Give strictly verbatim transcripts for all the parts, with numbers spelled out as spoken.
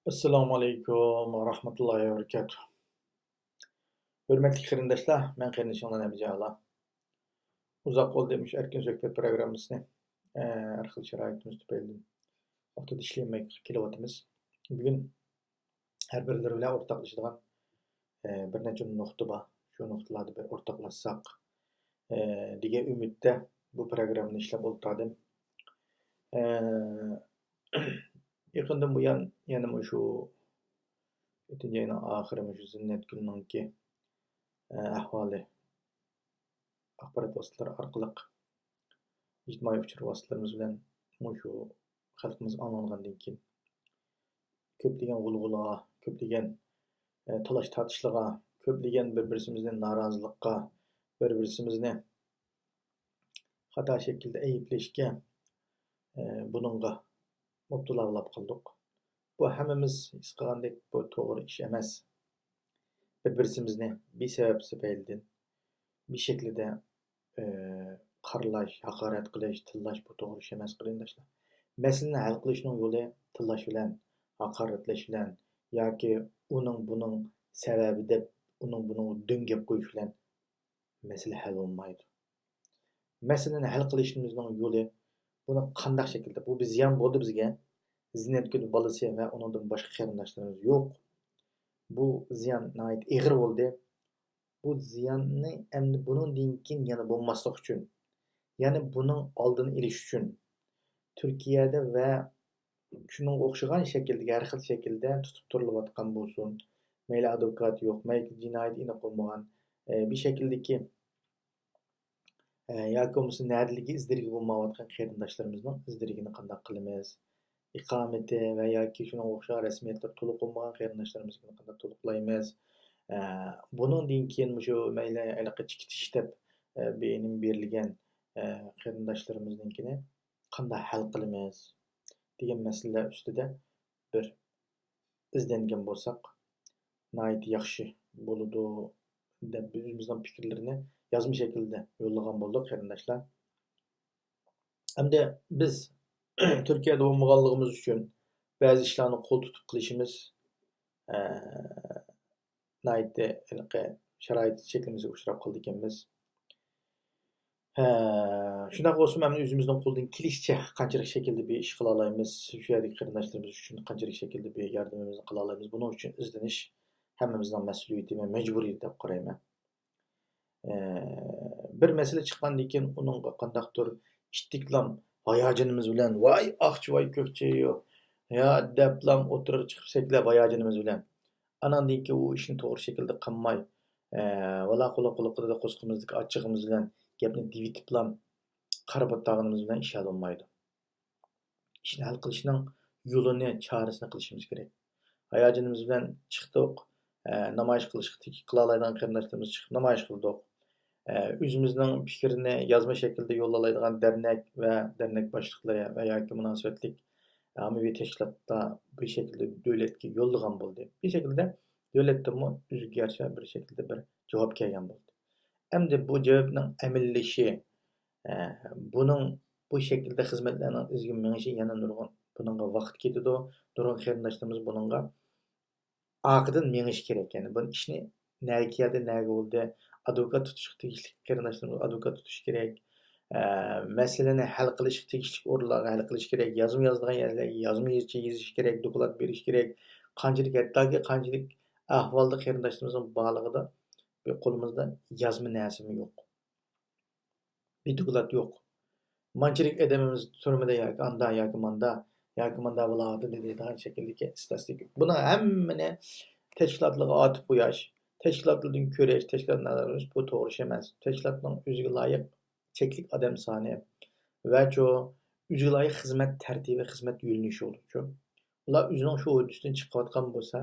ئەسسالامۇ ئەلەيكۇم ۋە رەھمەتۇللاھى ۋە بەرىكاتۇھ. ھۆرمەتلىك قېرىنداشلار، مەن قېرىندىشىڭلار نەبىجان ئالا. ئۇزاق بولدى مۇشۇ ئەركىن سۆھبەت پروگراممىسىنى، ئە، ھەر خىل شارائىتىمىز تۈپەيلىدىن ۋاقتىدا ئىشلىيەلمەي كېلىۋاتىمىز. بۈگۈن ھەر بىرلىرى بىلەن ئورتاقلىشىدىغان، ئە، بىر نەچچە نۇقتا بار. شۇ نۇقتىلاردا بىر ئورتاقلاشساق، ئە، دېگەن ئۈمىدتە بۇ پروگراممىنى ئىشلەپ ئولتۇردۇم. ئە، يېقىندىن بۇيان يەنە مۇشۇ يەتتىنچى ئاينىڭ ئاخىرى مۇشۇ زىننەتگۈلنىڭكى، ئە، ئەھۋالى ئاخبارات ۋاسىتىلىرى ئارقىلىق، ئىجتىمائىي ئۇچۇر ۋاسىتىلىرىمىز بىلەن مۇشۇ خەلقىمىز ئاڭلانغاندىن كېيىن، كۆپلىگەن غۇلغۇلىغا، كۆپلىگەن، ئە، تالاش-تارتىشلىرىغا، كۆپلىگەن بىر-بىرسىمىزدىن نارازىلىققا، بىر-بىرسىمىزنى خاتا شەكىلدە ئەيىبلەشكە، ئە، بۇنىڭغا مۇپتىلا بولاپ قالدۇق. بۇ ھەممىمىز ھېس قىلغاندەك، بۇ توغرا ئىش ئەمەس. بىر-بىرسىمىزنى بىسەۋەب سەپەيلىدىن بىر شەكىلدە، ئى، قارىلاش، ھاقارەت قىلىش، تىللاش، بۇ توغرا ئىش ئەمەس، قېرىنداشلار. مەسىلىنى ھەل قىلىشنىڭ يولى تىللاش بىلەن، ھاقارەتلەش بىلەن ياكى ئۇنىڭ بۇنىڭ سەۋەبى دەپ، ئۇنىڭ بۇنىڭغا دۆڭ گەپ قويۇش بىلەن مەسىلە ھەل بولمايدۇ. مەسىلىنى ھەل قىلىشىمىزنىڭ يولى، بۇنى قانداق شەكىلدە، بۇ بىر زىيان بولدى بىزگە، زىننەتگۈل بالىسى ۋە ئۇنىڭدىن باشقا قېرىنداشلىرىمىز يوق. بۇ زىيان ناھايىتى ئېغىر بولدى. بۇ زىياننى ئەمدى بۇنىڭدىن كېيىن يەنە بولماسلىق ئۈچۈن، يەنى بۇنىڭ ئالدىنى ئېلىش ئۈچۈن، تۈركىيەدە ۋە شۇنىڭغا ئوخشىغان شەكىلدىكى، ھەر خىل شەكىلدە تۇتۇپ تۇرۇلۇۋاتقان بولسۇن، مەيلى ئادۋوكات يوق، مەيلى جىنايىتى ئېنىق بولمىغان، ئە، بىر شەكىلدىكى، ئە، ياكى بولمىسا نەدىلىكى ئىز دېرىكى بولمايۋاتقان قېرىنداشلىرىمىزنىڭ ئىز دېرىكىنى قانداق قىلىمىز؟ ئىقامىتى ۋە ياكى شۇنىڭغا ئوخشىغان رەسمىيەتلىرى تولۇق بولمىغان قېرىنداشلىرىمىزنىڭكىنى قانداق تولۇقلايمىز؟ ئە، بۇنىڭدىن كېيىن مۇشۇ مەيلى ھېلىقى چېكىتىش دەپ، ئە، بىر نېمە بېرىلگەن، ئە، قېرىنداشلىرىمىزنىڭكىنى قانداق ھەل قىلىمىز دېگەن مەسىلىلەر ئۈستىدە بىر ئىزدەنگەن بولساق ناھايىتى ياخشى بولىدۇ دەپ بىز ئۆزىمىزنىڭ پىكىرلىرىنى يازما شەكىلدە يوللىغان بولدۇق قېرىنداشلار. ئەمدى بىز تۈركىيەدە بولمىغانلىقىمىز ئۈچۈن بەزى ئىشلارنى قول تۇتۇپ قىلىشىمىز، ئە، ناھايىتى ھېلىقى شارائىت چەكلىمىسىگە ئۇچراپ قالىدىكەنمىز. ھە، شۇنداق بولسىمۇ، ئەمدى ئۆزىمىزنىڭ قولىدىن كېلىشىچە قانچىلىك شەكىلدە بىر ئىش قىلالايمىز، شۇ يەردىكى قېرىنداشلىرىمىز ئۈچۈن قانچىلىك شەكىلدە بىر ياردىمىمىزنى قىلالايمىز، بۇنىڭ ئۈچۈن ئىزدىنىش ھەممىمىزنىڭ مەسئۇلىيىتى ۋە مەجبۇرىيىتى دەپ قارايمەن. ئە، بىر مەسىلە چىققاندىن كېيىن ئۇنىڭغا قانداقتۇر ئىتتىكلام ھاياجىنىمىز بىلەن، ۋاي ئاقچى، ۋاي كۆكچى، يا دەپلام ئوتتۇرىغا چىقىپ سەكلەپ ھاياجىنىمىز بىلەن، ئاناندىن كېيىن ئۇ ئىشنى توغرا شەكىلدە قىلماي، ئە، ۋالا قۇلۇق قۇلۇقىدا قورسىقىمىزدىكى ئاچچىقىمىز بىلەن گەپنى دېۋىتىپلام قارا باتاغىنىمىز بىلەن ئىش ھەل بولمايدۇ. ئىشنى ھەل قىلىشنىڭ يولىنى، چارىسىنى قىلىشىمىز كېرەك. ھاياجىنىمىز بىلەن چىقتۇق، ئە، نامايىش قىلىشقا تېگىشلىك قىلالايدىغان قېرىنداشلىرىمىز چىقىپ نامايىش قىلدۇق. ئە، ئۆزىمىزنىڭ پىكرىنى يازما شەكىلدە يوللالايدىغان دەرنەك ۋە دەرنەك باشلىقلىرى ۋە ياكى مۇناسىۋەتلىك ئاممىۋى تەشكىلاتلار بىر شەكىلدە دۆلەتكە يوللىغان بولدى. بىر شەكىلدە دۆلەتتىنمۇ ئۆزىگە يارىشا بىر شەكىلدە بىر جاۋاب كەلگەن بولدى. ئەمدى بۇ جاۋابنىڭ ئەمەلىيلىشى، ئە، بۇنىڭ بۇ شەكىلدە خىزمەتلەرنىڭ ئىزغا مېڭىشى يەنە نۇرغۇن بۇنىڭغا ۋاقىت كېتىدۇ. نۇرغۇن قېرىنداشلىرىمىز بۇنىڭغا ئارقىدىن مېڭىشى كېرەك. يەنى بۇ ئىشنى نەگە كەلدى، نەگە بولدى، ئادۋوكات تۇتۇشقا تېگىشلىك قېرىنداشلىرىمىز ئادۋوكات تۇتۇشى كېرەك. ئە، مەسىلىنى ھەل قىلىشقا تېگىشلىك ئورۇنلارغا ھەل قىلىشى كېرەك. يازما يازىدىغان يەرلەرگە يازما يېزىشى، يېزىشى كېرەك، دوكلات بېرىشى كېرەك. قانچىلىك، ھەتتاكى قانچىلىك ئەھۋالدا قېرىنداشلىرىمىزنىڭ بارلىقىدا بىر قولىمىزدا يازما نەرسىمۇ يوق. بىر دوكلات يوق. مانچىلىك ئادىمىمىز تۈرمىدە ياكى ئاندا ياكى ماندا ياكى ماندا بولاۋاتىدۇ دەيدىغان شەكىلدىكى ئىستاتىستىكا. بۇنىڭ ھەممىنى تەشكىلاتلارغا ئاتىپ قوياش، تەشكىلاتلاردىن كۆرۈش، تەشكىلاتنى بۇ توغرا ئىش ئەمەس. تەشكىلاتنىڭ ئۆزىگە لايىق چەكلىك ئادەم سانى ۋەچۇ ئۆزىگە لايىق خىزمەت تەرتىپى، خىزمەت يۆنىلىشى بولىدۇ. ئۇلار ئۆزىنىڭ شۇ ھۆددىسىدىن چىقىۋاتقان بولسا،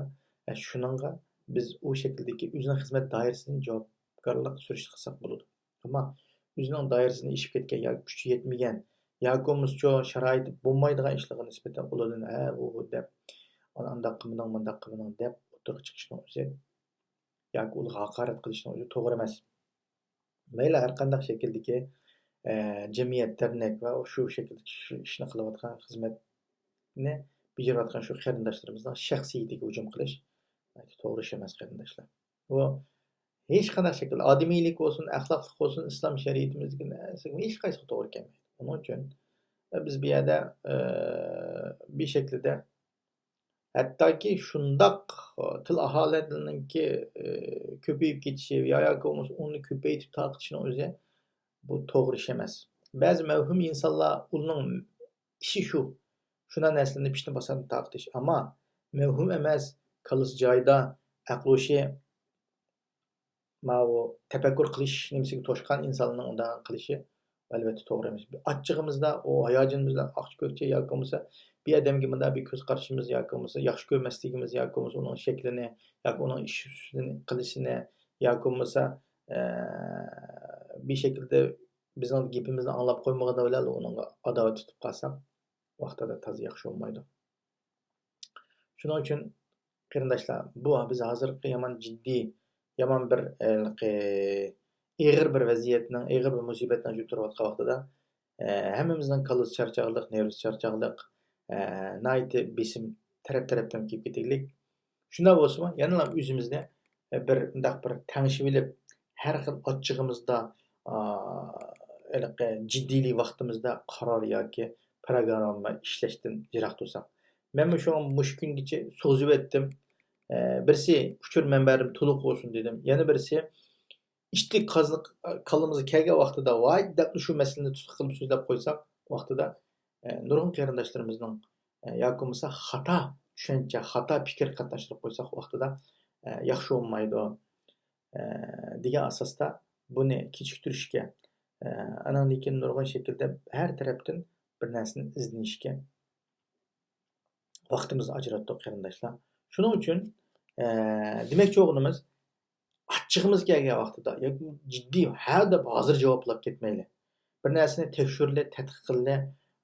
ئە، شۇنىڭغا بىز ئۇ شەكىلدىكى ئۆزىنىڭ خىزمەت دائىرىسىدىن جاۋابكارلىق سۈرۈشتە قىلساق بولىدۇ. ئەمما ئۆزىنىڭ دائىرىسىدىن ئېشىپ كەتكەن ياكى كۈچى يەتمىگەن ياكى بولمىسىچۇ شارائىتى بولمايدىغان ئىشلارغا نىسبەتەن ئۇلاردىن ھە، ئۇ، ئۇ دەپ، ئانداق قىلمىدىڭ، مۇنداق قىلمىدىڭ دەپ ئوتتۇرىغا چىقىشنىڭ ئۆزى ياكى ئۇلارغا ھاقارەت قىلىشنىڭ ئۆزى توغرا ئەمەس. مەيلى ھەر قانداق شەكىلدىكى، ئە، جەمئىيەت، دەرنەك ۋە شۇ شەكىلدىكى شۇ ئىشنى قىلىۋاتقان خىزمەتنى بېجىرىۋاتقان شۇ قېرىنداشلىرىمىزنىڭ شەخسىيىتىگە ھۇجۇم قىلىش توغرا ئىش ئەمەس، قېرىنداشلار. بۇ ھېچقانداق شەكىلدە ئادىمىيلىك بولسۇن، ئەخلاقلىق بولسۇن، ئىسلام شەرىئىتىمىزدىكى نەرسىگە ھېچقايسىغا توغرا كەلمەيدۇ. ئۇنىڭ ئۈچۈن، ئە، بىز بۇ يەردە، ئە، بىر شەكىلدە ھەتتاكى شۇنداق، ئە، تىل ئاھالەتلىرىنىڭكى، ئە، كۆپىيىپ كېتىشى يا، ياكى بولمىسا ئۇنى كۆپەيتىپ تارقىتىشنىڭ ئۆزى بۇ توغرا ئىش ئەمەس. بەزى مەۋھۇم ئىنسانلار ئۇنىڭ ئىشى شۇ، شۇنداق نەرسىلەرنى پىتنە پاساتنى تارقىتىش. ئەمما مەۋھۇم ئەمەس، كاللىسى جايىدا، ئەقلى ھوشى، ماۋۇ تەپەككۇر قىلىش نېمىسىگە توشقان ئىنسانلارنىڭ ئۇنداق قىلىشى، ئەلۋەتتە، توغرا ئەمەس. ئاچچىقىمىزدا، ئۇ ھاياجىنىمىزدا ئاقچى كۆكچە ياكى بولمىسا بىر ئادەمگە مۇنداق بىر كۆز قارىشىمىز ياكى بولمىسا ياخشى كۆرمەسلىكىمىز ياكى بولمىسا ئۇنىڭ شەكلىنى ياكى ئۇنىڭ ئىش ئۈستىدىن قىلىشىنى ياكى بولمىسا، ئە، بىر شەكىلدە بىزنىڭ گېپىمىزنى ئاڭلاپ قويمىغىنى بىلەن ئۇنىڭغا ئاداۋەت تۇتۇپ قالساق، ۋاقتىدا تازا ياخشى بولمايدۇ. شۇنىڭ ئۈچۈن، قېرىنداشلار، بۇ بىز ھازىرقى يامان جىددىي، يامان بىر، ھېلىقى ئېغىر بىر ۋەزىيەتنىڭ، ئېغىر بىر مۇسىبەتنىڭ ئىچىدە تۇرۇۋاتقان ۋاقتىدا، ھەممىمىزنىڭ كاللىسى چارچاقلىق، نېرۋىسى چارچاقلىق، ناھايىتى بېسىم تەرەپ-تەرەپتىن كېلىپ كېتىگلىك. شۇنداق بولسىمۇ، يەنىلا ئۆزىمىزنى بىر مۇنداق بىر تەڭشىۋېلىپ، ھەر خىل ئاچچىقىمىزدا، ئا، ھېلىقى جىددىيلىك ۋاقتىمىزدا قارار ياكى پىروگرامما ئىشلەشتىن يىراق تۇرساق. مەنمۇ شۇڭا مۇشۇ كۈنگىچە سوزۇۋەتتىم. ئە، بىرسى ئۇچۇر مەنبەلىرىم تولۇق بولسۇن دېدىم. يەنە بىرسى ئىتتىك قازىق كاللىمىزغا كەلگەن ۋاقتىدا، ۋاي دەپلا شۇ مەسىلىنى تۇتقا قىلىپ سۆزلەپ قويساق، ۋاقتىدا، ئە، نۇرغۇن قېرىنداشلىرىمىزنىڭ، ئە، ياكى بولمىسا خاتا چۈشەنچە، خاتا پىكىر قاتناشتۇرۇپ قويساق، ۋاقتىدا، ئە، ياخشى بولمايدۇ، ئە، دېگەن ئاساستا بۇنى كېچىكتۈرۈشكە، ئە، ئانىڭدىن كېيىن نۇرغۇن شەكىلدە ھەر تەرەپتىن بىر نەرسىنى ئىزدىنىشكە ۋاقتىمىزنى ئاجراتتۇق، قېرىنداشلار. شۇنىڭ ئۈچۈن، ئە، دېمەكچى بولغىنىمىز، ئاچچىقىمىز كەلگەن ۋاقتىدا ياكى جىددىي ھە دەپ ھازىر جاۋابلاپ كەتمەيلى. بىر نەرسىنى تەكشۈرلى، تەتقىق قىللى،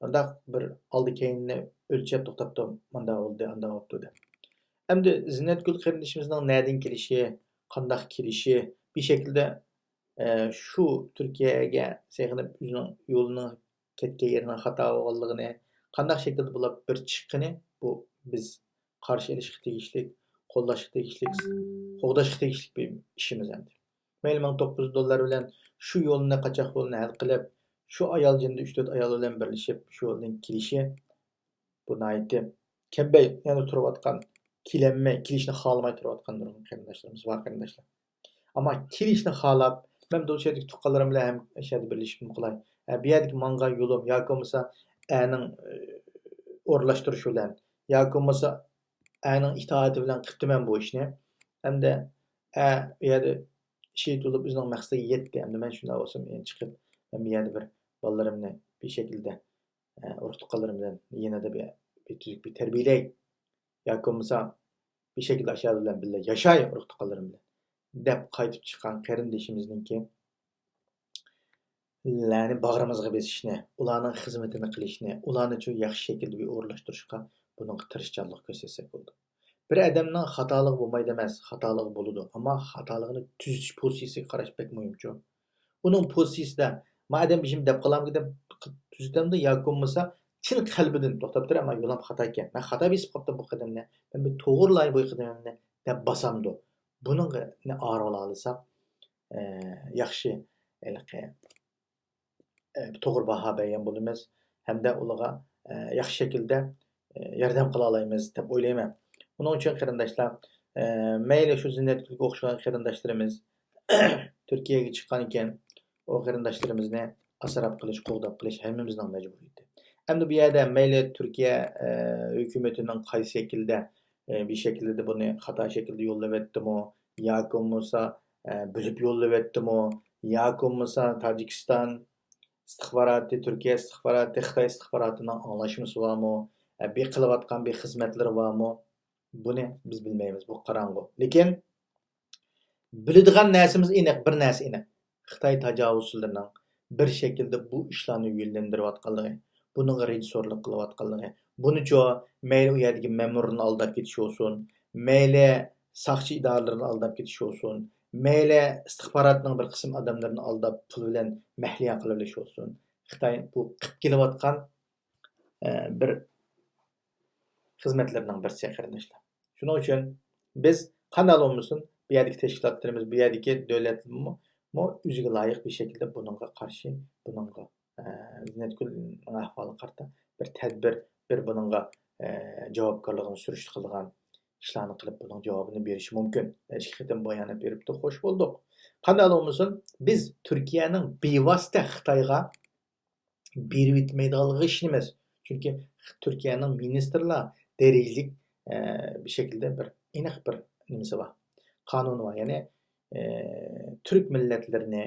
ئۇنداق بىر ئالدى كەينىنى ئۆلچەپ توختاپ تۇر، مانداق بولدى، ئانداق بوپتۇ دەپ. ئەمدى زىننەتگۈل قېرىندىشىمىزنىڭ نەدىن كېلىشى، قانداق كېلىشى، بىر شەكىلدە، ئە، شۇ تۈركىيەگە سېغىنىپ ئۆزىنىڭ يولىنىڭ كەتكەن يېرىنىڭ خاتا بولغانلىقىنى، قانداق شەكىلدە بولۇپ بىر چىققىنى، بۇ بىز قارشى ئېلىشقا تېگىشلىك، قوللاشقا تېگىشلىك، قوغداشقا تېگىشلىك بىر ئىشىمىز ئەمدى. مەيلى، مىڭ توققۇز يۈز دوللار بىلەن شۇ يولنى، قاچاق يولىنى ھەل قىلىپ، شۇ ئايال جېنىدا ئۈچ تۆت ئايال بىلەن بىرلىشىپ، شۇ يولدىن كېلىشى، بۇ ناھايىتى كەلمەي يەنە تۇرۇۋاتقان، كېلەلمەي، كېلىشنى خالىماي تۇرۇۋاتقان نۇرغۇن قېرىنداشلىرىمىز بار، قېرىنداشلار. ئەمما كېلىشنى خالاپ، مەن بۇ يەردىكى تۇغقانلىرىم بىلەن ھەم شۇ يەردە بىرلىشىپمۇ قىلاي. ھە، بۇ يەردىكى ماڭغان يولۇم ياكى بولمىسا ئەرنىڭ، ئى، ئورۇنلاشتۇرۇشى بىلەن ياكى بولمىسا ئەرنىڭ ئىتائىتى بىلەن قىپتىمەن بۇ ئىشنى. ھەمدە ئەر بۇ يەردە شېھىت بولۇپ ئۆزىنىڭ مەقسىتىگە يەتتى. ئەمدى مەن شۇنداق بولسام، يەنە چىقىپ، مەن بۇ يەردە بىر بالىلىرىمنى بىر شەكىلدە، ئە، ئۇرۇق تۇغقانلىرىم بىلەن يېنىدا بىر، بىر تۈزۈك بىر تەربىيەلەي ياكى بولمىسا بىر شەكىلدە ئاشۇلار بىلەن بىللە ياشاي، ئۇرۇق تۇغقانلىرىم بىلەن دەپ قايتىپ چىققان قېرىندىشىمىزنىڭكى لەرنى باغرىمىزغا بېسىشنى، ئۇلارنىڭ خىزمىتىنى قىلىشنى، ئۇلارنى شۇ ياخشى شەكىلدە بىر ئورۇنلاشتۇرۇشقا بۇنىڭغا تىرىشچانلىق كۆرسەتسەك بولىدۇ. بىر ئادەمنىڭ خاتالىقى بولمايدۇ ئەمەس، خاتالىقى بولىدۇ. ئەمما خاتالىقىنى تۈزىتىش پوزىتسىيىسىگە قاراش بەك مۇھىمچۇ. ئۇنىڭ پوزىتسىيىسىدە، ما ئادەم بىر ئىشنى دەپ قالامدۇ دەپ تۈزىتەمدۇ ياكى بولمىسا چىن قەلبىدىن توختاپ تۇر، ئەمما يولۇم خاتا ئىكەن، مەن خاتا بېسىپ قاپتىمەن بۇ قەدەمنى، مەن بىر توغرىلاي بۇ قەدىمىمنى دەپ باسامدۇ؟ بۇنىڭنى ئارىۋالالىساق، ئە، ياخشى، ھېلىقى، ئە، توغرا باھا بەرگەن بولىمىز ھەمدە ئۇلارغا، ئە، ياخشى شەكىلدە، ئە، ياردەم قىلالايمىز دەپ ئويلايمەن. ئۇنىڭ ئۈچۈن قېرىنداشلار، ئە، مەيلى شۇ زىننەتگۈلگە ئوخشىغان قېرىنداشلىرىمىز تۈركىيەگە چىققانىكەن، ئۇ قېرىنداشلىرىمىزنى ئاسراپ قېلىش، قوغداپ قېلىش ھەممىمىزنىڭ مەجبۇرىيىتى. ئەمدى بۇ يەردە مەيلى تۈركىيە، ئە، ھۆكۈمىتىنىڭ قايسى شەكىلدە، ئە، بىر شەكىلدە بۇنى خاتا شەكىلدە يوللىۋەتتىمۇ ياكى بولمىسا، ئە، بۆلۈپ يوللىۋەتتىمۇ ياكى بولمىسا تاجىكىستان ئىستىخباراتى، تۈركىيە ئىستىخباراتى، خىتاي ئىستىخباراتىنىڭ ئاڭلاشمىسى بارمۇ؟ ئە، بىر قىلىۋاتقان بىر خىزمەتلىرى بارمۇ؟ بۇنى بىز بىلمەيمىز، بۇ قاراڭغۇ. لېكىن بىلىدىغان نەرسىمىز ئېنىق، بىر نەرسە ئېنىق. خىتاي تاجاۋۇزچىلىرىنىڭ بىر شەكىلدە بۇ ئىشلارنى يۆنلەندۈرۈۋاتقانلىقى، بۇنىڭغا رېژىسسورلۇق قىلىۋاتقانلىقى. بۇنىچۇ مەيلى ئۇ يەردىكى مەمۇرنى ئالداپ كېتىش بولسۇن، مەيلى ساقچى ئىدارىلىرىنى ئالداپ كېتىش بولسۇن، مەيلى ئىستىخباراتنىڭ بىر قىسىم ئادەملىرىنى ئالداپ پۇل بىلەن مەھلىيا قىلىۋېلىش بولسۇن. خىتاي بۇ قىلىپ كېلىۋاتقان، ئە، بىر خىزمەتلىرىنىڭ بىرسى، قېرىنداشلار. شۇنىڭ ئۈچۈن بىز قانداق بولمىسۇن، بۇ يەردىكى تەشكىلاتلىرىمىز، بۇ يەردىكى دۆلەتمۇ، مۇ ئۆزىگە لايىق بىر شەكىلدە بۇنىڭغا قارشى، بۇنىڭغا، ئە، زىننەتگۈلنىڭ ئەھۋالىغا قارىتا بىر تەدبىر، بىر بۇنىڭغا، ئە، جاۋابكارلىقىنى سۈرۈشتە قىلىدىغان ئىشلارنى قىلىپ، بۇنىڭ جاۋابىنى بېرىشى مۇمكىن. ئىككى قېتىم بايانات بېرىپتۇ، خوش بولدۇق. قانداق بولمىسۇن، بىز تۈركىيەنىڭ بىۋاسىتە خىتايغا بېرىۋېتمەيدىغانلىقىغا ئىشىنىمىز. چۈنكى تۈركىيەنىڭ مىنىستىرلار دەرىجىلىك، ئە، بىر شەكىلدە بىر ئېنىق بىر نېمىسى بار، قانۇنى بار. يەنى، ئە، تۈرك مىللەتلىرىنى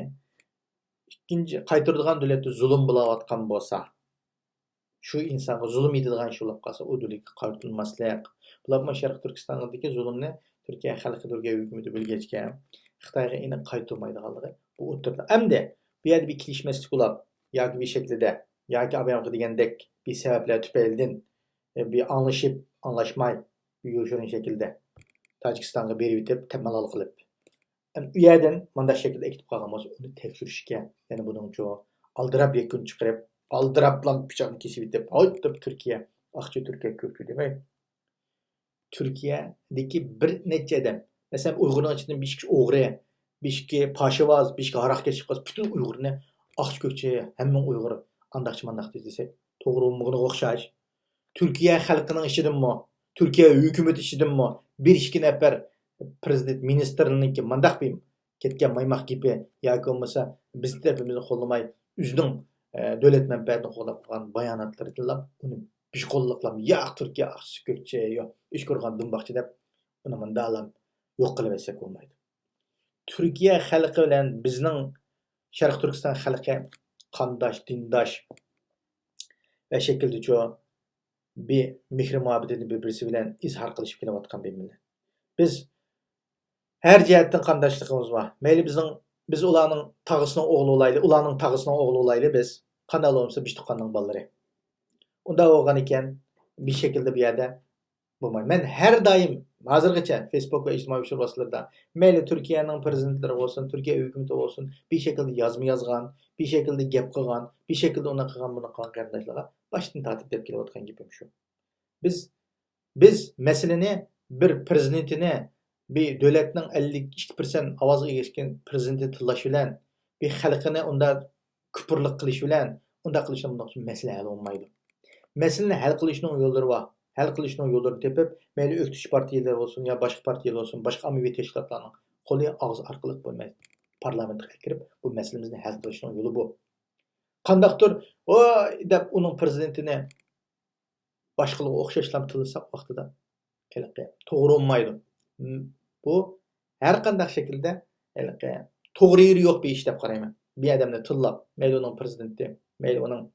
ئىككىنچى قايتۇرىدىغان دۆلەتتە زۇلۇم بولاۋاتقان بولسا، شۇ ئىنسانغا زۇلۇم يېتىدىغان ئىش بولۇپ قالسا، ئۇ دۆلەتكە قايتۇرماسلىق. بۇلارمۇ شەرقىي تۈركىستاندىكى زۇلۇمنى تۈركىيە خەلقى، تۈركىيە ھۆكۈمىتى بىلگەچكە، خىتايغا ئېنىق قايتۇرمايدىغانلىقى بۇ ئوتتۇرىدا. ئەمدى بۇ يەردە بىر كېلىشمەسلىك بولۇپ، ياكى بىر شەكىلدە، ياكى ئابايامقى دېگەندەك بىر سەۋەبلەر تۈپەيلىدىن، ئە، بىر ئاڭلىشىپ، ئاڭلاشماي، بىر يوشۇرۇن شەكىلدە تاجىكىستانغا بېرىۋېتىپ، تەمەلال قىلىپ، ئەمدى ئۇ يەردىن مۇنداق شەكىلدە ئەكېتىپ قالغان بولسا، ئۇنى تەكشۈرۈشكە، يەنە بۇنىڭچۇ ئالدىراپ يەكۈن چىقىرىپ، ئالدىراپلا پىچاقنى كېسىۋېتىپ، ھايت دەپ تۈركىيە، ئاقچى تۈركىيە كۆكتى دېمەي. تۈركىيەدىكى بىر نەچچە ئادەم، مەسىلەن، ئۇيغۇرنىڭ ئىچىدىن بىر ئىككى ئوغرى، بىر ئىككى پاشىۋاز، بىر ئىككى ھاراقكەش چىققان، پۈتۈن ئۇيغۇرنى ئاقچى كۆكچى، ھەممىڭ ئۇيغۇر ئانداقچى مانداقچى دېسەك، توغرا بولمىغىنىغا ئوخشاش. تۈركىيە خەلقىنىڭ ئىچىدىنمۇ، تۈركىيە ھۆكۈمىتى ئىچىدىنمۇ بىر ئىككى نەپەر پىرېزىدېنت مىنىستىرنىڭكى مۇنداق بىر كەتكەن مايماق گېپى ياكى بولمىسا بىز تەرىپىمىزنى قوللىماي ئۆزىنىڭ، ئە، دۆلەت مەنپەئەتىنى قوغداپ قىلغان باياناتلىرىدىنلا ئۇنى بىر قوللۇقلام، ياق، تۈركىيە ئاقچىسى كۆكچى، يوق، ئىش كۆرگەن دۇمباقچى دەپ ئۇنى مۇنداقلام يوق قىلىۋەتسەك بولمايدۇ. تۈركىيە خەلقى بىلەن بىزنىڭ شەرقىي تۈركىستان خەلقى قانداش، دىنداش ۋە شەكىلدىچۇ بىر مېھرى-مۇھەببىتىنى بىر-بىرسى بىلەن ئىزھار قىلىشىپ كېلىۋاتقان بىر مىللەت. بىز ھەر جەھەتتىن قانداشلىقىمىز بار. مەيلى بىزنىڭ، بىز ئۇلارنىڭ تاغىسىنىڭ ئوغلى بولايلى، ئۇلارنىڭ تاغىسىنىڭ ئوغلى بولايلى بىز. قانداق بولمىسا بىر تۇغقاننىڭ بالىلىرى. ئۇنداق بولغان ئىكەن، بىر شەكىلدە بۇ يەردە بولمايدۇ. مەن ھەر دائىم، ھازىرغىچە فېيسبۇك ۋە ئىجتىمائىي ئۇچۇر ۋاسىتىلىرىدا، مەيلى تۈركىيەنىڭ پىرېزىدېنتلىرى بولسۇن، تۈركىيە ھۆكۈمىتى بولسۇن، بىر شەكىلدە يازما يازغان، بىر شەكىلدە گەپ قىلغان، بىر شەكىلدە ئۇنداق قىلغان، بۇنداق قىلغان قېرىنداشلارغا باشتىن تارتىپ دەپ كېلىۋاتقان گېپىم شۇ. بىز، بىز مەسىلىنى بىر پىرېزىدېنتىنى، بىر دۆلەتنىڭ ئەللىك ئىككى پىرسەنت ئاۋازغا ئىگە ئىكەن پىرېزىدېنتىنى تىللاش بىلەن، بىر خەلقىنى ئۇنداق كۇپۇرلۇق قىلىش بىلەن، ئۇنداق قىلىش بىلەن بۇنداق مەسىلە ھەل بولمايدۇ. مەسىلىنى ھەل قىلىشنىڭ يوللىرى بار. ھەل قىلىشنىڭ يوللىرىنى تېپىپ، مەيلى ئۆكتىچى پارتىيەلەر بولسۇن يا باشقا پارتىيەلەر بولسۇن، باشقا ئاممىۋى تەشكىلاتلارنىڭ قولى، ئاغزى ئارقىلىق بۇ مە-، پارلامېنتقا كىرىپ، بۇ مەسىلىمىزنى ھەل قىلىشنىڭ يولى بۇ. قانداقتۇر، ۋاي دەپ ئۇنىڭ پىرېزىدېنتىنى باشقىلارغا ئوخشاشلام تىللىساق ۋاقتىدا ھېلىقى توغرا بولمايدۇ. م، بۇ ھەر قانداق شەكىلدە ھېلىقى توغرا يېرى يوق بىر ئىش دەپ قارايمەن. بىر ئادەمنى تىللاپ، مەيلى ئۇنىڭ پىرېزىدېنتى، مەيلى ئۇنىڭ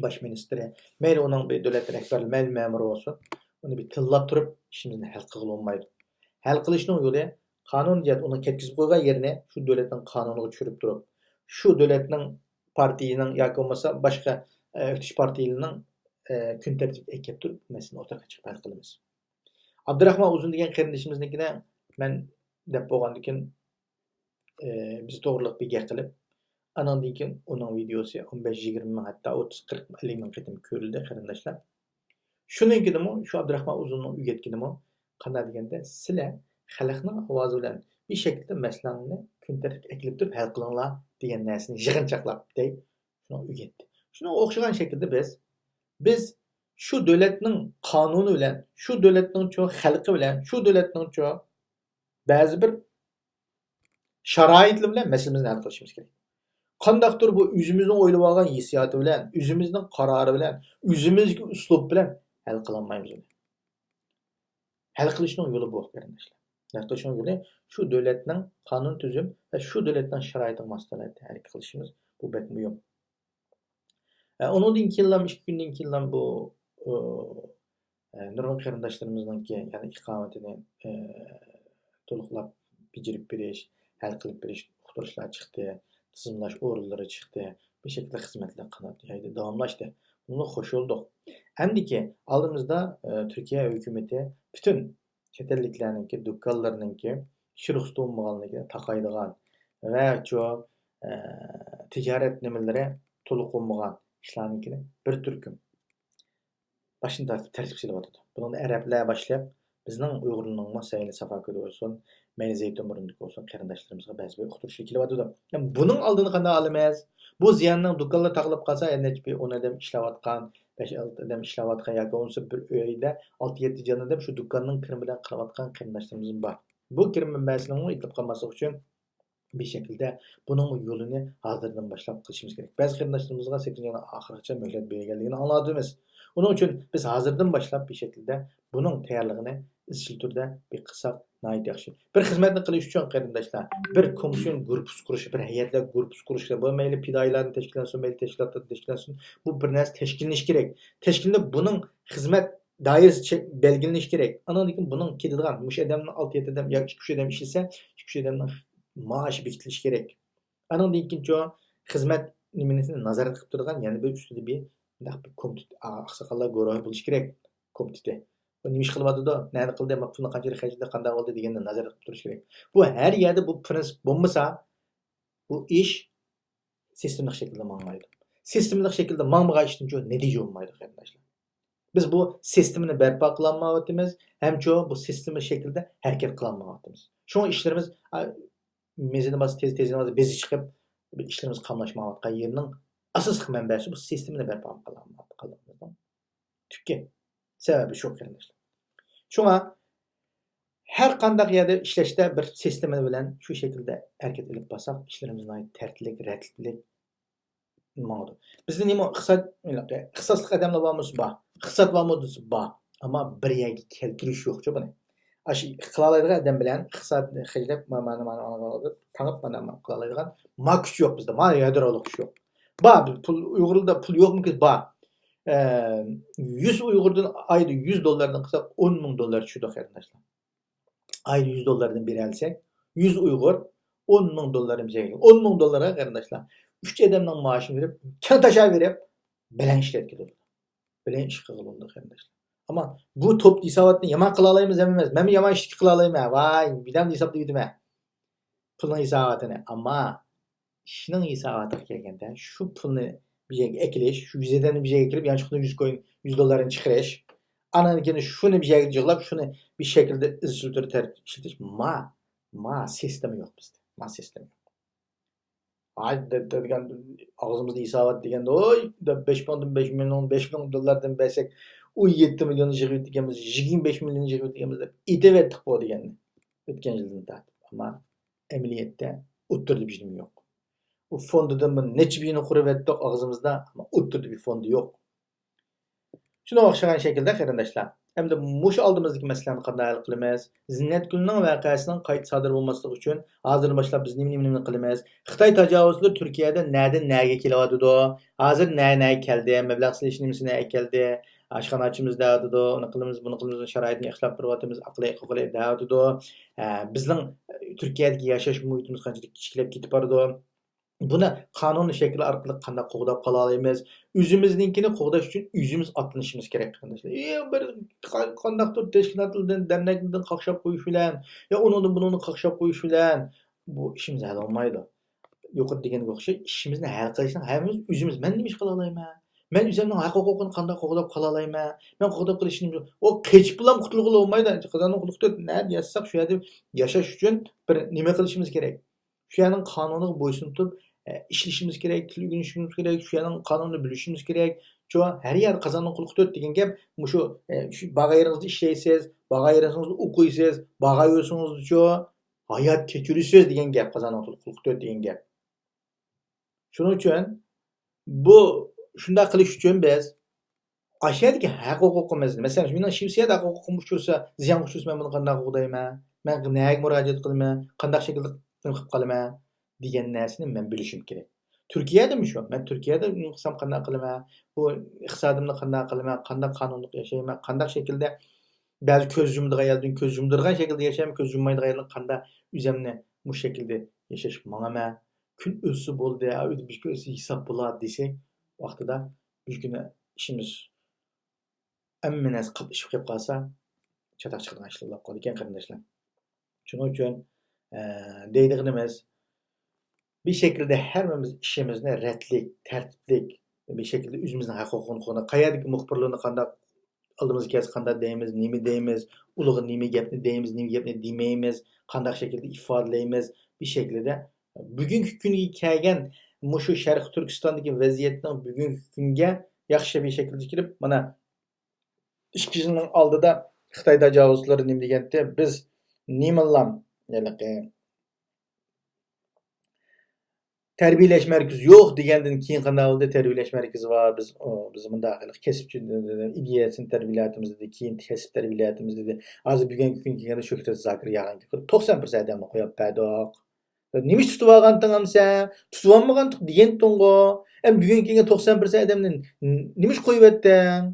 باش مىنىستىرى، مەيلى ئۇنىڭ بىر دۆلەت رەھبەرى، مەيلى مەمۇرى بولسۇن، ئۇنى بىر تىللاپ تۇرۇپ ئىشىمىزنى ھەل قىلغىلى بولمايدۇ. ھەل قىلىشنىڭ يولى قانۇن جەھەتتە ئۇنىڭ كەتكۈزۈپ قويغان يېرىنى شۇ دۆلەتنىڭ قانۇنىغا چۈشۈرۈپ تۇرۇپ، شۇ دۆلەتنىڭ پارتىيىنىڭ ياكى بولمىسا باشقا، ئە، ئۆكتىچى پارتىيىنىڭ، ئە، كۈن تەرتىپىگە ئەكەپ تۇرۇپ، مەسىلىنى ئوتتۇرىغا چىقىپ ھەل قىلىمىز. ئابدۇراخمان ئۇزۇن دېگەن قېرىندىشىمىزنىڭكىنى مەن دەپ بولغاندىن كېيىن، ئە، بىز توغرىلىق بىر گەپ قىلىپ، ئانىڭدىن كېيىن ئۇنىڭ ۋىدېيوسى ئون بەش، يىگىرمە مىڭ، ھەتتا ئوتتۇز، قىرىق، ئەللىك مىڭ قېتىم كۆرۈلدى، قېرىنداشلار. شۇنىڭكىدىمۇ، شۇ ئابدۇراخمان ئۇزۇننىڭ ئۆگەتكىنىمۇ قانداق دېگەندە، سىلەر خەلقنىڭ ئاۋازى بىلەن بىر شەكىلدە مەسىلەڭلارنى كۈن تەرتىپكە ئەكېلىپ تۇرۇپ ھەل قىلىڭلار دېگەن نەرسىنى يىغىنچاقلاپ دەي، شۇنى ئۆگەتتى. شۇنىڭغا ئوخشىغان شەكىلدە بىز، بىز شۇ دۆلەتنىڭ قانۇنى بىلەن، شۇ دۆلەتنىڭچۇ خەلقى بىلەن، شۇ دۆلەتنىڭچۇ بەزى بىر شارائىتلىرى بىلەن مەسىلىمىزنى ھەل قىلىشىمىز كېرەك. قانداقتۇر بۇ ئۆزىمىزنىڭ ئويلىۋالغان ھېسسىياتى بىلەن، ئۆزىمىزنىڭ قارارى بىلەن، ئۆزىمىزدىكى ئۇسلۇب بىلەن ھەل قىلالمايمىز ئۇنى. ھەل قىلىشنىڭ يولى بۇ، قېرىنداشلار. ھەل قىلىشنىڭ يولى شۇ دۆلەتنىڭ قانۇن تۈزۈم ۋە شۇ دۆلەتنىڭ شارائىتىغا ماس ھالەتتە ھەرىكەت قىلىشىمىز، بۇ بەك مۇھىم. ئە، ئۇنىڭدىن كېيىنلا، ئىككى كۈندىن كېيىنلا بۇ، ئۇ، ئە، نۇرغۇن قېرىنداشلىرىمىزنىڭكى، يەنى ئىقامىتىنى، ئە، تولۇقلاپ بېجىرىپ بېرىش، ھەل قىلىپ بېرىش ئۇقتۇرۇشلار چىقتى، تىزىملاش ئورۇنلىرى چىقتى، بۇ شەكىلدە خىزمەتلەر قانات يايدى، داۋاملاشتى. بۇنىڭغا خوش بولدۇق. ئەمدىكى ئالدىمىزدا، ئە، تۈركىيە ھۆكۈمىتى پۈتۈن چەت ئەللىكلەرنىڭكى دۇكانلىرىنىڭكى ئىش رۇخسىتى بولمىغانلىقىنى تاقايدىغان ۋە شۇ، ئە، تىجارەت نېمىلىرى تولۇق بولمىغان ئىشلارنىڭكىنى بىر تۈركۈم باشتىن تارتىپ تەرتىپ سېلىۋاتىدۇ. بۇنىڭدا ئەرەبلەر باشلىق، بىزنىڭ ئۇيغۇرلارنىڭمۇ مەيلى سافاكۆلدە بولسۇن، مەيلى زەيتۇنبۇرۇندا بولسۇن، قېرىنداشلىرىمىزغا بەزى بىر ئۇقتۇرۇشلار كېلىۋاتىدۇ. بۇنىڭ ئالدىنى قانداق ئالىمىز؟ بۇ زىياننىڭ دۇكانلار تاقىلىپ قالسا، يەنە نەچچە بىر ئون ئادەم ئىشلەۋاتقان، بەش ئالتە ئادەم ئىشلەۋاتقان ياكى بولمىسا بىر ئۆيدە ئالتە يەتتە جان ئادەم شۇ دۇكاننىڭ كىرىمىدىن قىلىۋاتقان قېرىنداشلىرىمىز بار. بۇ كىرىم مەنبەسىنىڭمۇ ئېتىلىپ قالماسلىقى ئۈچۈن بىر شەكىلدە بۇنىڭ يولىنى ھازىردىن باشلاپ قىلىشىمىز كېرەك. بەزى قېرىنداشلىرىمىزغا سەككىزىنچى ئاينىڭ ئاخىرىغىچە مۆھلەت بېرىلگەنلىكىنى ئاڭلاۋاتىمىز. ئۇنىڭ ئۈچۈن بىز ھازىردىن باشلاپ بىر شەكىلدە بۇنىڭ تەييارلىقىنى ئىزچىل تۈردە بىر قىلساق ناھايىتى ياخشى. بىر خىزمەتنى قىلىش ئۈچۈن قېرىنداشلار، بىر كومىسسىيون گۇرۇپپىسى قۇرۇش، بىر ھەيئەتلەر گۇرۇپپىسى قۇرۇش، بۇ مەيلى پىدائىيلاردىن تەشكىللەنسۇن، مەيلى تەشكىلاتلاردىن تەشكىللەنسۇن، بۇ بىر نەرسە تەشكىللىنىشى كېرەك. تەشكىللىنىپ بۇنىڭ خىزمەت دائىرىسى چە-، بەلگىلىنىشى كېرەك. ئانىڭدىن كېيىن بۇنىڭ كېتىدىغان، مۇشۇ ئادەمنىڭ ئالتە يەتتە ئادەم ياكى ئىككى ئۈچ ئادەم ئىشلىسە، ئىككى ئۈچ ئادەمنىڭ مائاشى بېكىتىلىشى كېرەك. ئانىڭدىن كېيىنچۇ خىزمەت نېمىسىنى نازارەت قىلىپ تۇرىدىغان يەنە بىر ئۈستىدە بىر مۇنداق بىر كومىتېت، ئا-، ئاقساقاللار گۇرۇھى بولۇشى كېرەك، كومىتېتى. بۇ نېمە ئىش قىلىۋاتىدۇ؟ نەدە قىلدى؟ ما پۇلنى قانچىلىك خەجلىدى؟ قانداق بولدى؟ دېگەننى نازارەت قىلىپ تۇرۇش كېرەك. بۇ ھەر يەردە بۇ پرىنسىپ بولمىسا، بۇ ئىش سىستېمىلىق شەكىلدە ماڭمايدۇ. سىستېمىلىق شەكىلدە ماڭمىغان ئىشتىنچۇ نەتىجە بولمايدۇ، قېرىنداشلار. بىز بۇ سىستېمىنى بەرپا قىلالمايۋاتىمىز، ھەمچۇ بۇ سىستېما شەكلىدە ھەرىكەت قىلالمايۋاتىمىز. شۇڭا ئىشلىرىمىز، ئا، مېزىنى باسسا تېز، تېزىنى باسسا بېزى چىقىپ، بىر ئىشلىرىمىز قاملاشمايۋاتقان يېرىنىڭ ئاساسلىق مەنبەسى بۇ سىستېمىنى بەرپا قىلالمايۋاتقانلىقىمىزنىڭ تۈپكى سەۋەبى شۇ، قېرىنداشلار. شۇڭا ھەر قانداق يەردە ئىشلەشتە بىر سىستېما بىلەن شۇ شەكىلدە ھەرىكەت ئېلىپ بارساق، ئىشلىرىمىز ناھايىتى تەرتىپلىك، رەتلىك ماڭىدۇ. بىزدە نېمە ئىقتىساد، ئىختىساسلىق ئادەملەر بارمۇ؟ بار. ئىقتىساد بارمۇ دېسە بار. ئەمما بىر يەرگە كەلتۈرۈش يوقچۇ بۇنى. ئاشۇ قىلالايدىغان ئادەم بىلەن ئىقتىسادنى خەجلەپ، ما-، مانا، مانا، مانا، مانا تاڭىپ، مانا، مانا قىلالايدىغان ما كۈچ يوق بىزدە. ما يادرولۇق كۈچ يوق. بار، بىز پۇل، ئۇيغۇرلاردا پۇل يوقمۇ؟ بار. ئە، يۈز ئۇيغۇردىن ئايدا يۈز دوللاردىن قىلساق، ئون مىڭ دوللار چۈشىدۇ، قېرىنداشلار. ئايدا يۈز دوللاردىن بېرەلىسەك، يۈز ئۇيغۇر ئون مىڭ دوللاردىن بېرەلىسەك، ئون مىڭ دوللارغا، قېرىنداشلار، ئۈچ ئادەمنىڭ مائاشىنى بېرىپ، كەڭ تاشا بېرىپ، بەلەن ئىشلەتكىلى بولىدۇ. بەلەن ئىش قىلغىلى بولىدۇ، قېرىنداشلار. ئەمما بۇ توپ ھېساباتنى يامان قىلالايمىز ھەممىمىز. مەنمۇ يامان ئىشتىكى قىلالايمەن. ۋاي، بىردەمدە ھېسابلاپ كېتىمەن. پۇلنىڭ ھېساباتىنى. ئەمما ئىشنىڭ ھېساباتىغا كەلگەندە، شۇ پۇلنى بىر يەرگە ئەكېلىش، شۇ يۈز ئادەمنى بىر يەرگە ئەكېلىپ، يانچۇقتىن يۈز كوين، يۈز دوللارنى چىقىرىش، ئانان كېيىن شۇنى بىر يەرگە جىغلاپ، شۇنى بىر شەكىلدە ئىزچىل تۈردە تەرتىپ ئىشلىتىش، ما، ما سىستېما يوق بىزدە. ما سىستېما يوق. ھاي، دە-، دە-، دېگەن، ئاغزىمىزدا ھېسابات دېگەندە، ۋوي، دەپ، بەش مىڭدىن بەش مىليون، بەش مىڭ دوللاردىن بەرسەك، ئون يەتتە مىليون يىغىۋېتىدىكەنمىز، يىگىرمە بەش مىليون يىغىۋېتىدىكەنمىز دەپ ئېيتىۋەتتۇق بۇ دېگەننى. ئۆتكەن يىلدىن تارتىپ. ئەمما ئەمەلىيەتتە ئوتتۇرىدا بىر نېمە يوق. ئۇ فوندىدىن بىر نەچچە بىرنى قۇرۇۋەتتۇق ئاغزىمىزدا، ئەمما ئوتتۇرىدا بىر فوندى يوق. شۇنىڭغا ئوخشىغان شەكىلدە، قېرىنداشلار، ئەمدى مۇشۇ ئالدىمىزدىكى مەسىلىنى قانداق ھەل قىلىمىز؟ زىننەتگۈلنىڭ ۋەقەسىنىڭ قايتا سادىر بولماسلىقى ئۈچۈن ھازىردىن باشلاپ بىز نېمە، نېمە، نېمىنى قىلىمىز؟ خىتاي تاجاۋۇزچىلىرى تۈركىيەدە نەدىن نەگە كېلىۋاتىدۇ؟ ھازىر نە-، نەگە كەلدى؟ مەبلەغ سېلىش نېمىسى نەگە كەلدى؟ ئاشخانا ئاچىمىز دەۋاتىدۇ، ئۇنى قىلىمىز، بۇنى قىلىمىز، شارائىتنى ياخشىلاپ بېرىۋاتىمىز، ئاقىلى، ئاقىلى دەۋاتىدۇ. ئە، بىزنىڭ تۈركىيەدىكى ياشاش مۇھىتىمىز قانچىلىك كىچىكلەپ كېتىپ بارىدۇ. بۇنى قانۇن شەكلى ئارقىلىق قانداق قوغداپ قالالايمىز؟ ئۆزىمىزنىڭكىنى قوغداش ئۈچۈن ئۆزىمىز ئاتلىنىشىمىز كېرەك، قېرىنداشلار. ئى، بىر قا-، قانداقتۇر تەشكىلاتلاردىن، دەرنەكلەردىن قاقشاپ قويۇش بىلەن يا ئۇنىڭدىن، بۇنىڭدىن قاقشاپ قويۇش بىلەن بۇ ئىشىمىز ھەل بولمايدۇ. يۇقىرىدا دېگەنگە ئوخشاش، ئىشىمىزنى ھەل قىلىشنىڭ ھەممىمىز ئۆزىمىز. مەن نېمە ئىش قىلالايمەن؟ مەن ئۆزۈمنىڭ ھەق ھوقۇقىنى قانداق قوغداپ قالالايمەن؟ مەن قوغداپ قېلىشنى، ئۇ قېچىپ بىلەن قۇتۇلغىلى بولمايدۇ. قازاننىڭ قۇلىقى تۆت، نەدە ياتساق شۇ يەردە ياشاش ئۈچۈن بىر نېمە قىلىشىمىز كېرەك. شۇ يەرنىڭ قانۇنىغا بويسۇنۇپ تۇرۇپ، ئە، ئىشلىشىمىز كېرەك، تىل ئۆگىنىشىمىز كېرەك، شۇ يەرنىڭ قانۇنىنى بىلىشىمىز كېرەك. شۇ ھەر يەردە قازاننىڭ قۇلىقى تۆت دېگەن گەپ مۇشۇ، ئە، شۇ بارغان يېرىڭىزدا ئىشلەيسىز، بارغان يېرىڭىزدا ئوقۇيسىز، بارغان يولىڭىزدىچۇ ھايات كەچۈرىسىز دېگەن گەپ، قازاننىڭ قۇلىقى تۆت دېگەن گەپ. شۇنىڭ ئۈچۈن بۇ، شۇنداق قىلىش ئۈچۈن بىز ئاشۇ يەردىكى ھەق ھوقۇقىمىزنى، مەسىلەن، مېنىڭ شىۋېتسىيەدە ھەق ھوقۇقۇم ئۇچرىسا، زىيانغا ئۇچرىسا، مەن بۇنى قانداق قوغدايمەن؟ مەن نەگە مۇراجىئەت قىلىمەن؟ قانداق شەكىلدە نېمە قىلىپ قالىمەن؟ دېگەن نەرسىنى مەن بىلىشىم كېرەك. تۈركىيەدىمۇ شۇ. مەن تۈركىيەدە نېمە قىلسام قانداق قىلىمەن؟ بۇ ئىقتىسادىمنى قانداق قىلىمەن؟ قانداق قانۇنلۇق ياشايمەن؟ قانداق شەكىلدە بەزى كۆز يۇمىدىغان يەردىن كۆز يۇمدۇرغان شەكىلدە ياشايمەن، كۆز يۇممايدىغان يەردىن قانداق ئۆزۈمنى مۇشۇ شەكىلدە ياشاشقا ماڭىمەن؟ كۈن ئۆتسە بولدى، ئا، ئۆيدە بىر كۈن ئۆتسە ھېساب بولار دېسەك، ۋاقتىدا بىر كۈنى ئىشىمىز، ھەممە نەرسە قاپلىشىپ كېلىپ قالسا، چاتاق چىقىدىغان ئىشلار بولۇپ قالىدىكەن، قېرىنداشلار. شۇنىڭ ئۈچۈن، ئە، دەيدىغىنىمىز، بىر شەكىلدە ھەممىمىز ئىشىمىزنى رەتلىك، تەرتىپلىك، بىر شەكىلدە ئۆزىمىزنىڭ ھەق ھوقۇقىنى قوغداپ، قەيەردىكى مۇخبىرلارنى قانداق ئالدىمىزغا كەلسە قانداق دەيمىز، نېمە دەيمىز، ئۇلارغا نېمە گەپنى دەيمىز، نېمە گەپنى دېمەيمىز، قانداق شەكىلدە ئىپادىلەيمىز، بۇ شەكلىدە بۈگۈنكى كۈنگە كەلگەن مۇشۇ شەرقىي تۈركىستاندىكى ۋەزىيەتنىڭ بۈگۈنكى كۈنگە ياخشى بىر شەكىلدە كېلىپ، مانا، ئىككى يىلنىڭ ئالدىدا خىتاي تاجاۋۇزچىلىرى نېمە دېگەنتى، بىز نېمىلام، ھېلىقى تەربىيەلەش مەركىزى يوق دېگەندىن كېيىن قانداق بولدى؟ تەربىيەلەش مەركىزى بار، بىز، ئۇ، بىز مۇنداق ھېلىقى كەسىپچى ئىدىيەسىنى تەربىيەلەۋاتىمىز دېدى، كېيىن كەسىپ تەربىيەلەۋاتىمىز دېدى. ھازىر بۈگۈنكى كۈنگە كەلگەندە شۆھرەت زاكىر ياغانكى توقسان پىرسەنت ئادەمنى قويۇپ بەردۇق. نېمە ئىش تۇتۇۋالغانتىڭ ئەمسە؟ تۇتۇۋالمىغانتۇق دېگەنتىڭغۇ. ئەمدى بۈگۈنكى كەلگەن توقسان پىرسەنت ئادەمنى نېمە ئىش قويۇۋەتتىڭ؟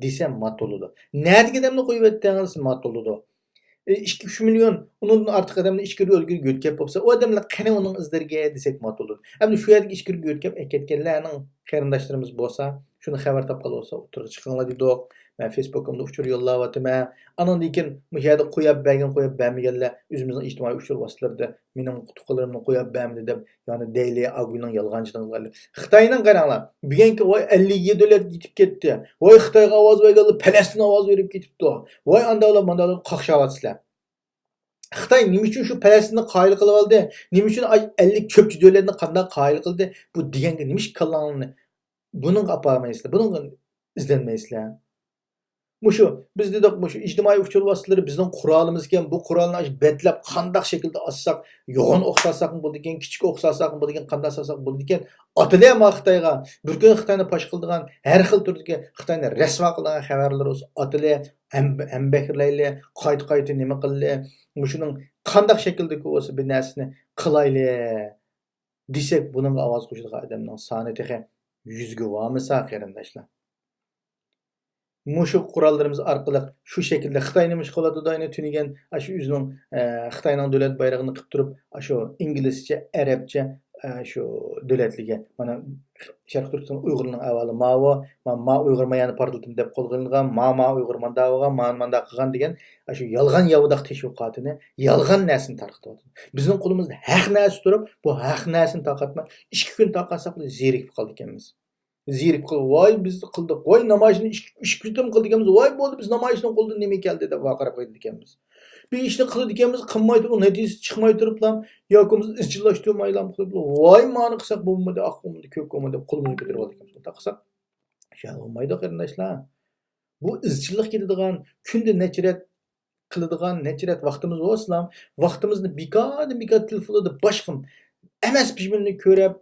دېسە مات بولىدۇ. نەدىكى ئادەمنى قويۇۋەتتىڭ دېسە مات بولىدۇ. ئى، ئىككى، ئۈچ مىليون، ئۇنىڭدىن ئارتۇق ئادەمنى ئىچكىرىگە ئۆلگىگە يۆتكەپ بوپسا، ئۇ ئادەملەر قېنى ئۇنىڭ ئىزلىرىگە دېسەك مات بولىدۇ. ئەمدى شۇ يەردىكى ئىچكىرىگە يۆتكەپ ئەكەتكەنلەرنىڭ قېرىنداشلىرىمىز بولسا، شۇنى خەۋەر تاپقان بولسا، ئوتتۇرىغا چىقىڭلار دېدۇق. مەن فېيسبۇكۇمدا ئۇچۇر يوللاۋاتىمەن. ئانىڭدىن كېيىن مۇشۇ يەردە قويۇپ بەرگەن، قويۇپ بەرمىگەنلەر ئۆزىمىزنىڭ ئىجتىمائىي ئۇچۇر ۋاسىتىلىرىدا مېنىڭ تۇغقانلىرىمنى قويۇپ بەرمىدى دەپ، يەنى دەيلى، ئاگۇينىڭ يالغانچىلىقىغا. خىتاينىڭ قاراڭلار، بۈگۈنكى ۋاي ئەللىك دۆلەت يېتىپ كەتتى، ۋاي خىتايغا ئاۋاز بەرگەنلەر پەلەستىنگە ئاۋاز بېرىپ كېتىپتۇ، ۋاي ئانداقلار مانداقلار قاقشاۋاتىسىلەر. خىتاي نېمە ئۈچۈن شۇ پەلەستىننى قايىل قىلىۋالدى؟ نېمە ئۈچۈن ئاي-، ئەللىك چۆپچى دۆلەتنى قانداق قايىل قىلدى؟ بۇ دېگەنگە نېمە ئىش كاللاڭلارنى بۇنىڭغا ئاپارمايسىلەر، بۇنىڭغا ئىزدەنمەيسىلەر؟ مۇشۇ، بىز دېدۇق، مۇشۇ ئىجتىمائىي ئۇچۇر ۋاسىتىلىرى بىزنىڭ قورالىمىز ئىكەن، بۇ قورالنى ئاشۇ بەتلەپ قانداق شەكىلدە ئالساق، يوغان ئوق سالساقمۇ بولىدىكەن، كىچىك ئوق سالساقمۇ بولىدىكەن، قانداق سالساق بولىدىكەن، ئاتىلى ما خىتايغا، بىر كۈن خىتاينى پاش قىلىدىغان، ھەر خىل تۈردىكى خىتاينى رەسۋا قىلىدىغان خەۋەرلىرى بولسا ئاتىلى، ھەم، ھەم بەكرىلەيلى، قايتا قايتا نېمە قىلىلى، مۇشۇنىڭ قانداق شەكىلدىكى بولسا بىر نەرسىنى قىلايلى دېسەك، بۇنىڭغا ئاۋاز قوشىدىغان ئادەمنىڭ سانى تېخى يۈزگە بارمىسا، قېرىنداشلار. مۇشۇ قوراللىرىمىز ئارقىلىق شۇ شەكىلدە خىتاي نېمە ئىش قىلىۋاتىدۇ، ئەينى تۈنۈگۈن ئاشۇ ئۆزىنىڭ، ئە، خىتاينىڭ دۆلەت بايرىقىنى قىلىپ تۇرۇپ، ئاشۇ ئىنگلىزچە، ئەرەبچە، ئە، شۇ دۆلەتلىرىگە، مانا، شەرقىي تۈركىستان ئۇيغۇرلىرىنىڭ ئەھۋالى ماۋۇ، ما، ما ئۇيغۇر مايانى پارتلىتىم دەپ قولغا ئېلىنغان، ما، ما ئۇيغۇر ماندا بولغان، ما، مانداق قىلغان دېگەن ئاشۇ يالغان ياۋىداق تەشۋىقاتىنى يالغان نەرسىنى تارقىتىۋاتىدۇ. بىزنىڭ قولىمىزدا ھەق نەرسە تۇرۇپ، بۇ ھەق نەرسىنى تارقاتماي، ئىككى كۈن تارقاتساق، بىز زېرىكىپ قالىدىكەنمىز. زېرىكىپ قالىدۇ. ۋاي، بىز قىلدۇق. ۋاي، نامايىشنى ئىككى، ئۈچ كۈندىن قىلىدىكەنمىز. ۋاي، بولدى، بىز نامايىشنىڭ قولىدىن نېمە كەلدى دەپ ۋارقىراپ قالىدىكەنمىز. بىر ئىشنى قىلىدىكەنمىز، قىلماي تۇرۇپ، نەتىجىسى چىقماي تۇرۇپلا، ياكى بولمىسا ئىزچىللاشتۇرمايلا قىلىپ، ۋاي، مانى قىلساق بولمىدى، ئاق بولمىدى، كۆك بولمىدى دەپ قولىمىزنى كۆتۈرۈپ ئالىدىكەنمىز. ئۇنداق قىلساق، شۇنداق بولمايدۇ، قېرىنداشلار. بۇ ئىزچىللىق كېتىدىغان، كۈندە نەچچە رەت قىلىدىغان، نەچچە رەت ۋاقتىمىز بولسىلا، ۋاقتىمىزنى بىكاردىن بىكار تېلېفوندا باشقا ئەمەس بىر نېمىنى كۆرۈپ،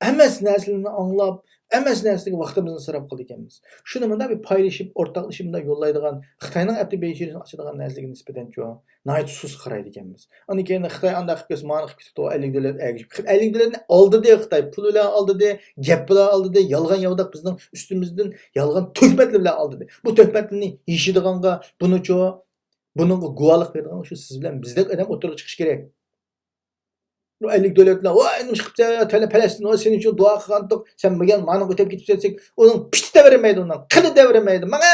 ئەمەس نەرسىلەرنى ئاڭلاپ، ئەمەس نەرسىلەرگە ۋاقتىمىزنى ئىسراپ قىلىدىكەنمىز. شۇنى مۇنداق بىر پايلىشىپ، ئورتاقلىشىپ مۇنداق يوللايدىغان، خىتاينىڭ ئەپتى بېيجىڭنى ئاچىدىغان نەرسىلىرىگە نىسبەتەن چۇ، ناھايىتى سۇس قارايدىكەنمىز. ئاندىن كېيىن خىتاي ئانداق قىلىپ كەتسە، مانا قىلىپ كېتىپتۇ، ئەللىك دۆلەت ئەگىشىپ. ئەللىك دۆلەتنى ئالدىدى خىتاي، پۇل بىلەن ئالدىدى، گەپ بىلەن ئالدىدى، يالغان ياۋىداق بىزنىڭ ئۈستىمىزدىن يالغان تۆھمەتلەر بىلەن ئالدىدى. بۇ تۆھمەتلەرنى يېشىدىغانغا بۇنىچۇ، بۇنىڭغا گۇۋاھلىق بېرىدىغان شۇ سىز بىلەن بىزدەك ئادەم ئوتتۇرىغا چىقىشى كېرەك. بۇ ئەللىك دۆلەتلەر، ۋاي، نېمە ئىش قىپسەن، تەلە-، پەلەستىن، ۋاي، سېنىڭ ئۈچۈن دۇئا قىلغانتۇق، سەن بىلگەن مانىڭغا ئۆتۈپ كېتىپ كەتسەك، ئۇنىڭ پىتى تەۋرىمەيدۇ، ئۇنىڭ قېنى تەۋرىمەيدۇ. ماڭە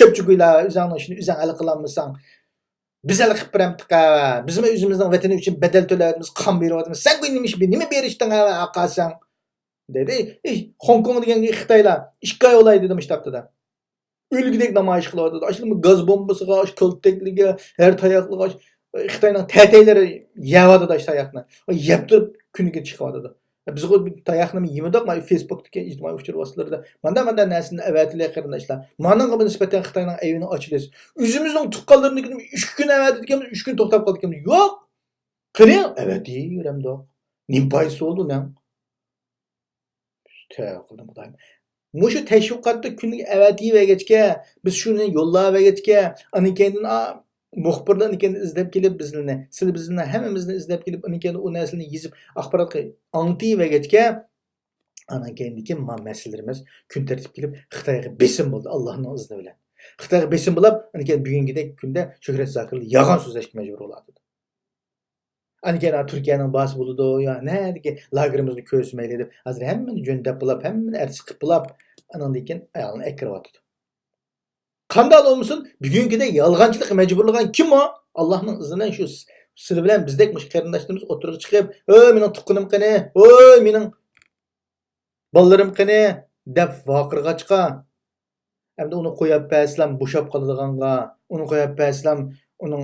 چۆپچىگۇيلار، ئۆزۈڭنىڭ ئىشىنى ئۆزۈڭ ھەل قىلالمىساڭ، بىز ھەل قىلىپ بېرەمتىق ھە. بىزمۇ ئۆزىمىزنىڭ ۋەتىنى ئۈچۈن بەدەل تۆلەۋاتىمىز، قان بېرىۋاتىمىز. سەن نېمە ئىش، نېمە بېرىشتىڭ ھە، قالساڭ؟ دېدى. ئى، خوڭكوڭ دېگەنگە خىتايلار ئىككى ئاي بولاي دېدى مۇشۇ ھەپتىدە. ئۆلگۈدەك نامايىش قىلىۋاتىدۇ. ئاشۇ گاز بومبىسىغا، ئاشۇ كالتەكلىكىگە، ھەر تاياقلىقىغا، ئاشۇ خىتاينىڭ تەتەيلىرى يەۋاتىدۇ ئاشۇ تاياقنى. يەپ تۇرۇپ كۈنىگە چىقىۋاتىدۇ. بىزغۇ تاياقنىمۇ يېمىدۇق، مانا فېيسبۇكتىكى ئىجتىمائىي ئۇچۇر ۋاسىتىلىرىدا مانداق، مانداق نەرسىنى ئەۋەتىلى قېرىنداشلار. مانىڭغا نىسبەتەن خىتاينىڭ ئەيىبىنى ئاچىلىسى. ئۆزىمىزنىڭ تۇغقانلىرىنىڭكىنى ئۈچ كۈن ئەۋەتىدىكەنمىز، ئۈچ كۈن توختاپ قالىدىكەنمىز. يوق. قېنى ئەۋەتىۋېرەمدۇق. نېمە پايدىسى بولدى ئۇنىڭ؟ تەۋە قىلدىم خۇدايىم. مۇشۇ تەشۋىقاتنى كۈنىگە ئەۋەتىۋەرگەچكە، بىز شۇنى يوللاۋەرگەچكە، ئاندىن كېيىن، ئا، مۇخبىرلار ئاندىن كېيىن ئىزدەپ كېلىپ بىزنى، سىلى بىزنى، ھەممىمىزنى ئىزدەپ كېلىپ، ئاندىن كېيىن ئۇ نەرسىنى يېزىپ، ئاخباراتقا ئاڭلىتىۋەرگەچكە، ئاندىن كېيىندىكى ما-، مەسىلىلىرىمىز كۈن تەرتىپكە كېلىپ، خىتايغا بېسىم بولدى، ئاللاھنىڭ ئىزنى بىلەن. خىتايغا بېسىم بولاپ، ئاندىن كېيىن بۈگۈنكىدەك كۈندە شۆھرەت زاكىرلار يالغان سۆزلەشكە مەجبۇر بولۇۋاتىدۇ. ئاندىن كېيىن، «ھا، تۈركىيەنىڭ بازىسى بولىدۇ، يا نەدىكى لاگېرىمىزنى كۆرسىمەيلى» دەپ، ھازىر ھەممىنى جۆندەپ بولاپ، ھەممىنى ئارتىس قىلىپ بولاپ، ئانىڭدىن كېيىن ئايالىنى ئەكىرىۋاتىدۇ. قانداق بولمىسۇن، بۈگۈنكىدەك يالغانچىلىققا مەجبۇرلىغان كىم ئۇ؟ ئاللاھنىڭ ئىزنى بىلەن شۇ س-، سىلى بىلەن بىزدەك مۇشۇ قېرىنداشلىرىمىز ئوتتۇرىغا چىقىپ، «ئۆي، مېنىڭ تۇغقىنىم قېنى؟ ئۆي، مېنىڭ بالىلىرىم قېنى؟» دەپ ۋارقىرىغاچقا، ئەمدى ئۇنى قويۇپ بەرسىلەم بوشاپ قالىدىغانغا، ئۇنى قويۇپ بەرسىلەم ئۇنىڭ،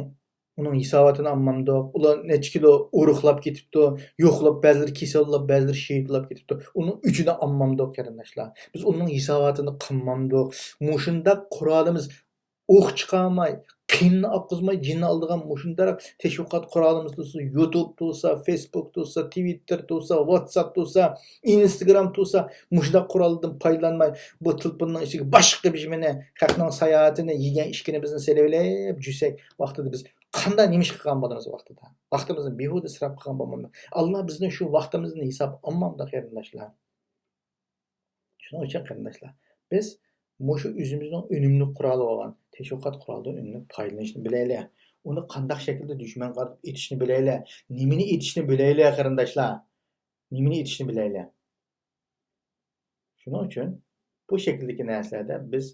ئۇنىڭ ھېساباتىنى ئالمامدۇق. ئۇلار نەچچە كىلو ئورۇقلاپ كېتىپتۇ، يوقلاپ، بەزىلىرى كېسەللەپ، بەزىلىرى شېھىتلاپ كېتىپتۇ. ئۇنىڭ ئۆچىنى ئالمامدۇق، قېرىنداشلار. بىز ئۇنىڭ ھېساباتىنى قىلمامدۇق. مۇشۇنداق قورالىمىز ئوق چىقارماي، قېنىنى ئاققۇزماي، جېنىنى ئالىدىغان مۇشۇنداق تەشۋىقات قورالىمىز تۇرسا، يۇتۇب تۇرسا، فېيسبۇك تۇرسا، تىۋىتتېر تۇرسا، ۋاتساپ تۇرسا، ئىنستاگرام تۇرسا، مۇشۇنداق قورالدىن پايدىلانماي، بۇ تېلېفوننىڭ ئىچىگە باشقا بىر نېمىنى، خەقنىڭ ساياھىتىنى، يېگەن ئىچكىنىمىزنى سېلىۋېلىپ، جۈسەك ۋاقتىدا بىز قانداق نېمە ئىش قىلغان بولىمىز ۋاقتىدا؟ ۋاقتىمىزنى بىھۇدە ئىسراپ قىلغان بولمامدۇ؟ ئاللا بىزنى شۇ ۋاقتىمىزدىن ھېساب ئالمامدۇ، قېرىنداشلار؟ شۇنىڭ ئۈچۈن، قېرىنداشلار، بىز مۇشۇ ئۆزىمىزنىڭ ئۈنۈملۈك قورالى بولغان تەشۋىقات قورالىدىن ئۈنۈملۈك پايدىلىنىشنى بىلەيلى. ئۇنى قانداق شەكىلدە دۈشمەنگە قارىتىپ ئېتىشنى بىلەيلى. نېمىنى ئېتىشنى بىلەيلى، قېرىنداشلار. نېمىنى ئېتىشنى بىلەيلى. شۇنىڭ ئۈچۈن بۇ شەكىلدىكى نەرسىلەردە بىز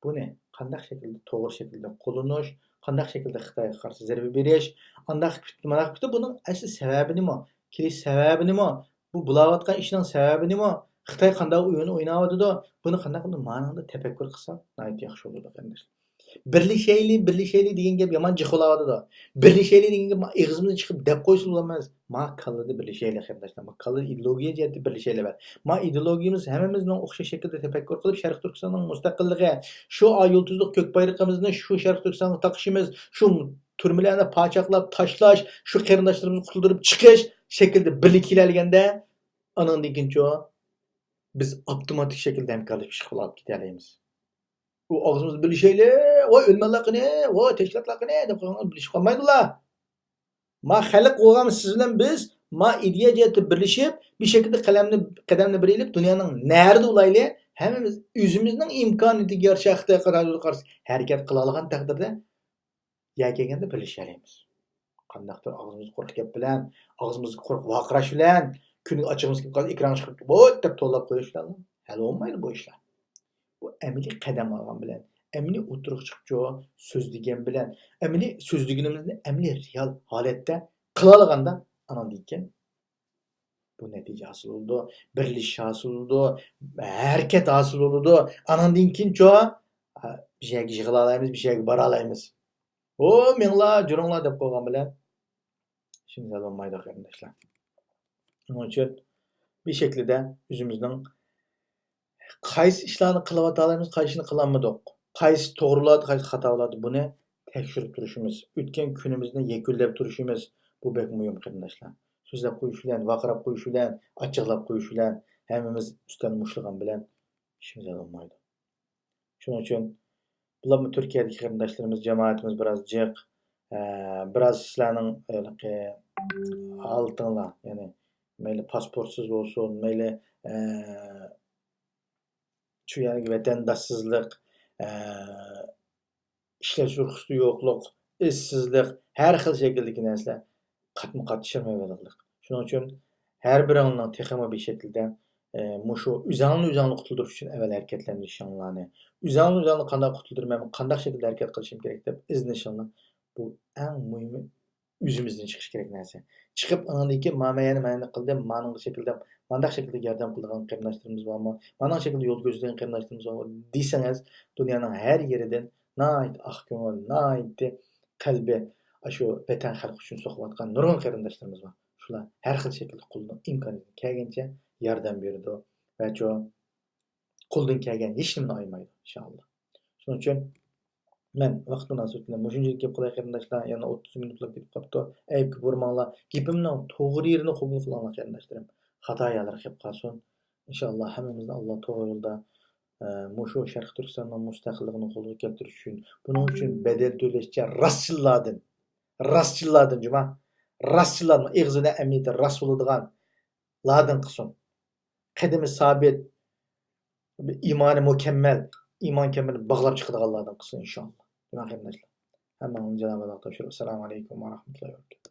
بۇنى قانداق شەكىلدە، توغرا شەكىلدە قوللىنىش، قانداق شەكىلدە خىتايغا قارشى زەربە بېرىش، ئانداق كېتىپتۇ، مانداق كېتىپتۇ، بۇنىڭ ئەسلى سەۋەبى نېمە؟ كېلىش سەۋەبى نېمە؟ بۇ بولاۋاتقان ئىشنىڭ سەۋەبى نېمە؟ خىتاي قانداق ئويۇن ئويناۋاتىدۇ؟ بۇنى قانداق قىلىپ مانىڭدا تەپەككۇر قىلساق ناھايىتى ياخشى بولىدۇ، قېرىنداشلار. بىرلىشەيلى، بىرلىشەيلى دېگەن گەپ يامان جىق بولاۋاتىدۇ. بىرلىشەيلى دېگەن گەپ ئېغىزىمىزدىن چىقىپ دەپ قويسىلا بولماس. ما كاللىدا بىرلىشەيلى، قېرىنداشلار. ما كاللىدا ئىدېئولوگىيە جەھەتتە بىرلىشەيلى بەر. ما ئىدېئولوگىيىمىز ھەممىمىزنىڭ ئوخشاش شەكىلدە تەپەككۇر قىلىپ، شەرقىي تۈركىستاننىڭ مۇستەقىللىقى، شۇ ئاي يۇلتۇزلۇق كۆك بايرىقىمىزنى شۇ شەرقىي تۈركىستانغا تاقىشىمىز، شۇ تۈرمىلەرنى پاچاقلاپ تاشلاش، شۇ قېرىنداشلىرىمىزنى قۇتۇلدۇرۇپ چىقىش شەكلىدە بىرلىككە كېلەلىگەندە، ئانىڭدىن كېيىنچۇ بىز ئاپتوماتىك شەكىلدە ھەمكارلىشىپ ئىش قىلىپ كېتەلەيمىز. ئۇ ئاغزىمىزدا بىرلىشەيلى، ۋاي ئۆلمەنلەر قېنى، ۋاي تەشكىلاتلار قېنى دەپ قالغان بىرلىشىپ قالمايدۇلا. ما خەلق بولغان سىز بىلەن بىز، ما ئىدىيە جەھەتتە بىرلىشىپ، بىر شەكىلدە قەلەمنى، قەدەمنى بىر ئېلىپ، دۇنيانىڭ نەرىدە بولايلى، ھەممىمىز ئۆزىمىزنىڭ ئىمكانىيىتىگە يارىشا خىتايغا قارشى ھەرىكەت قىلالىغان تەقدىردە، يەر كەلگەندە بىرلىشەلەيمىز. قانداقتۇر ئاغزىمىزدا قۇرۇق گەپ بىلەن، ئاغزىمىزدا قۇرۇق ۋارقىراش بىلەن، كۈنىگە ئاچچىقىمىز كېلىپ قالسا ئېكرانغا چىقىپ، ۋوت دەپ توۋلاپ قويۇش بىلەن ھەل بولمايدۇ بۇ ئىشلار. بۇ ئەمەلىي قەدەم ئالغان بىلەن، ئەمەلىي ئوتتۇرىغا چىقىپچۇ سۆزلىگەن بىلەن، ئەمەلىي سۆزلىگىنىمىزنى ئەمەلىي رېئال ھالەتتە قىلالىغاندا، ئاناندىن كېيىن بۇ نەتىجە ھاسىل بولىدۇ، بىرلىشىش ھاسىل بولىدۇ، ھەرىكەت ھاسىل بولىدۇ. ئاناندىن كېيىنچۇ، ھە، بىر يەرگە يىغىلالايمىز، بىر يەرگە بارالايمىز. ھو، مېڭىڭلار، جۈرۈڭلار دەپ قويغان بىلەن ئىشىمىز ھەل بولمايدۇ، قېرىنداشلار. شۇنىڭ ئۈچۈن بىر شەكلىدە ئۆزىمىزنىڭ قايسى ئىشلارنى قىلىۋاتالايمىز، قايسىنى قىلالمىدۇق، قايسى توغرا بولاتتى، قايسى خاتا بولاتتى، بۇنى تەكشۈرۈپ تۇرۇشىمىز، ئۆتكەن كۈنىمىزنى يەكۈنلەپ تۇرۇشىمىز، بۇ بەك مۇھىم، قېرىنداشلار. سۆزلەپ قويۇش بىلەن، ۋارقىراپ قويۇش بىلەن، ئاچچىقلاپ قويۇش بىلەن ھەممىمىز ئۈستەلنى مۇشتلىغان بىلەن ئىشىمىز ھەل بولمايدۇ. شۇنىڭ ئۈچۈن بولۇپمۇ تۈركىيەدىكى قېرىنداشلىرىمىز، جامائىتىمىز بىراز جىق. ئە، بىراز سىلەرنىڭ ھېلىقى ھالىتىڭلار، يەنى مەيلى پاسپورتسىز بولسۇن، مەيلى، ئە، شۇ يەرگە ۋەتەنداشسىزلىق، ئە، ئىشلەش رۇخسىتى يوقلۇق، ئىشسىزلىق، ھەر خىل شەكىلدىكى نەرسىلەر قاتمۇ قات ئىشلەنمەيۋاتىدۇ. شۇنىڭ ئۈچۈن ھەر بىرىڭلارنىڭ تېخىمۇ بىر شەكىلدە، ئە، مۇشۇ ئۆزۈڭلارنى ئۆزۈڭلار قۇتۇلدۇرۇش ئۈچۈن ئەۋۋەل ھەرىكەتلەندۈرۈشۈڭلارنى، ئۆزۈڭلارنى ئۆزۈڭلار قانداق قۇتۇلدۇرىمەن، قانداق شەكىلدە ھەرىكەت قىلىشىم كېرەك دەپ ئىزدىنىشىڭلار، بۇ ئەڭ مۇھىمى. ئۆزىمىزدىن چىقىش كېرەك نەرسە. چىقىپ، ئانىڭدىن كېيىن، مانا مەن يەنە مانا قىلدىم، مانىڭ شەكلىدە، مانداق شەكىلدە ياردەم قىلىدىغان قېرىنداشلىرىمىز بارمۇ؟ مانىڭ شەكلىدە يول كۆرسىتىدىغان قېرىنداشلىرىمىز بارمۇ؟ دېسىڭىز، دۇنيانىڭ ھەر يېرىدىن ناھايىتى ئاق كۆڭۈل، ناھايىتى قەلبى ئاشۇ ۋەتەن خەلقى ئۈچۈن سوقۇۋاتقان نۇرغۇن قېرىنداشلىرىمىز بار. شۇلار ھەر خىل شەكىلدە قولىدىن ئىمكانىيىتى كەلگەنچە ياردەم بېرىدۇ ۋە شۇ قولىدىن كەلگەن ھېچنېمىنى ئايىمايدۇ، ئىنشائاللا. شۇنىڭ ئۈچۈن مەن ۋاقىت مۇناسىۋىتى بىلەن مۇشۇنچىلىك گەپ قىلاي، قېرىنداشلار. يەنە ئوتتۇز مىنۇتلاپ كېتىپ قاپتۇ. ئەيىبكە بۇرىماڭلار. گېپىمنىڭ توغرا يېرىنى قوبۇل قىلىڭلار، قېرىنداشلىرىم. خاتا يەرلەر كېلىپ قالسۇن. ئىنشائاللا، ھەممىمىزنى ئاللا توغرا يولدا، ئە، مۇشۇ شەرقىي تۈركىستاننىڭ مۇستەقىللىقىنى قولغا كەلتۈرۈش ئۈچۈن، بۇنىڭ ئۈچۈن بەدەل تۆلەشچە راستچىللاردىن، راستچىللاردىن، جۇما، راستچىللاردىن، ئېغىزىدا ئەمەلىيەتتە راست بولىدىغان لاردىن قىلسۇن. قەدىمى سابىت، ئىمانى مۇكەممەل، ئىمان كەمىرىنى باغلاپ چىقىدىغانلاردىن قىلسۇن، ئىنشائاللا. جۇما قېرىنداشلار، ھەممىڭلارنى جانابى ئاللاغا تاپشۇرۇپ، ئەسسالامۇ ئەلەيكۇم ۋە رەھمەتۇللاھى ۋە بەرىكاتۇھ.